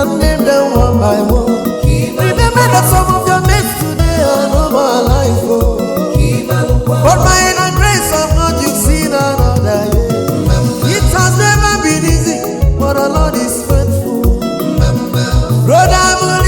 Can name them one by one. Remember that some of your mates today are no more alive. Oh. But by the grace of God, you've seen another year. It has never been easy, but the Lord is faithful. Brother,